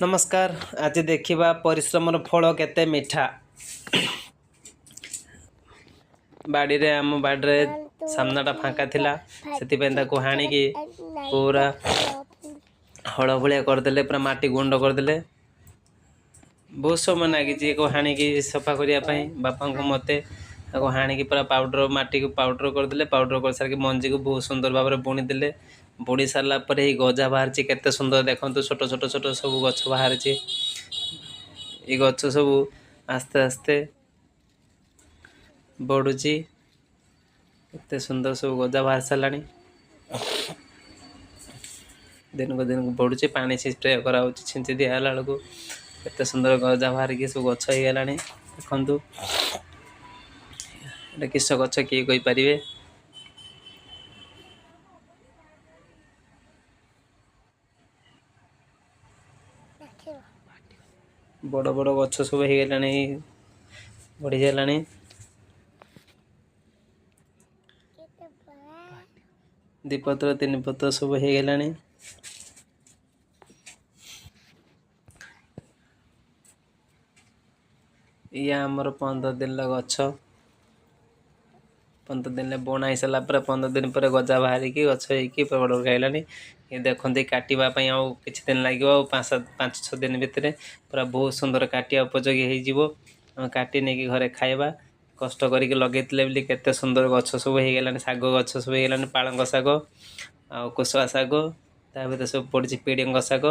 ନମସ୍କାର। ଆଜି ଦେଖିବା ପରିଶ୍ରମର ଫଳ କେତେ ମିଠା। ବାଡ଼ିରେ, ଆମ ବାଡ଼ିରେ ସାମ୍ନାଟା ଫାଙ୍କା ଥିଲା, ସେଥିପାଇଁ ତାକୁ ହାଣିକି ପୁରା ହଳ ଭଳିଆ କରିଦେଲେ, ପୁରା ମାଟି ଗୁଣ୍ଡ କରିଦେଲେ। ବହୁତ ସମୟ ଲାଗିଛି ଏକୁ ହାଣିକି ସଫା କରିବା ପାଇଁ ବାପାଙ୍କୁ ମୋତେ। ତାକୁ ହାଣିକି ପୁରା ପାଉଡ଼ର, ମାଟିକୁ ପାଉଡ଼ର କରିଦେଲେ। ପାଉଡ଼ର କରିସାରିକି ମଞ୍ଜିକୁ ବହୁତ ସୁନ୍ଦର ଭାବରେ ବୁଣିଦେଲେ। ବୁଣି ସାରିଲା ପରେ ଏଇ ଗଜା ବାହାରିଛି, କେତେ ସୁନ୍ଦର ଦେଖନ୍ତୁ। ଛୋଟ ଛୋଟ ଛୋଟ ସବୁ ଗଛ ବାହାରିଛି। ଏଇ ଗଛ ସବୁ ଆସ୍ତେ ଆସ୍ତେ ବଢ଼ୁଛି। କେତେ ସୁନ୍ଦର ସବୁ ଗଜା ବାହାରି ସାରିଲାଣି। ଦିନକୁ ଦିନକୁ ବଢ଼ୁଛି। ପାଣି ସ୍ପ୍ରେ କରାହେଉଛି, ଛିଞ୍ଚି ଦିଆହେଲା ବେଳକୁ କେତେ ସୁନ୍ଦର ଗଜା ବାହାରିକି ସବୁ ଗଛ ହେଇଗଲାଣି। ଦେଖନ୍ତୁ, ଏଇଟା କିସ ଗଛ, କିଏ କହିପାରିବେ? ବଡ଼ ବଡ଼ ଗଛ ସବୁ ହେଇଗଲାଣି, ବଢ଼ିଗଲାଣି। ଦି ପତ୍ର ତିନି ପତ୍ର ସବୁ ହେଇଗଲାଣି। ଇଏ ଆମର 15 ଦିନର ଗଛ। 15 ଦିନରେ ବୁଣା ହେଇସାରିଲା ପରେ 15 ଦିନ ପରେ ଗଜା ବାହାରିକି ଗଛ ହେଇକି ବଡ଼ ହେଇଗଲାଣି। ଇଏ ଦେଖନ୍ତି, କାଟିବା ପାଇଁ ଆଉ କିଛି ଦିନ ଲାଗିବ। ଆଉ 5 7, 5 6 ଦିନ ଭିତରେ ପୁରା ବହୁତ ସୁନ୍ଦର କାଟିବା ଉପଯୋଗୀ ହେଇଯିବ। ଆମେ କାଟି ନେଇକି ଘରେ ଖାଇବା। କଷ୍ଟ କରିକି ଲଗେଇଥିଲେ ବୋଲି କେତେ ସୁନ୍ଦର ଗଛ ସବୁ ହେଇଗଲାଣି। ଶାଗ ଗଛ ସବୁ ହେଇଗଲାଣି, ପାଳଙ୍ଗ ଶାଗ ଆଉ କୋଶଳା ଶାଗ, ତା ଭିତରେ ସବୁ ପଡ଼ିଛି ପିଡ଼ିଙ୍ଗ ଶାଗ।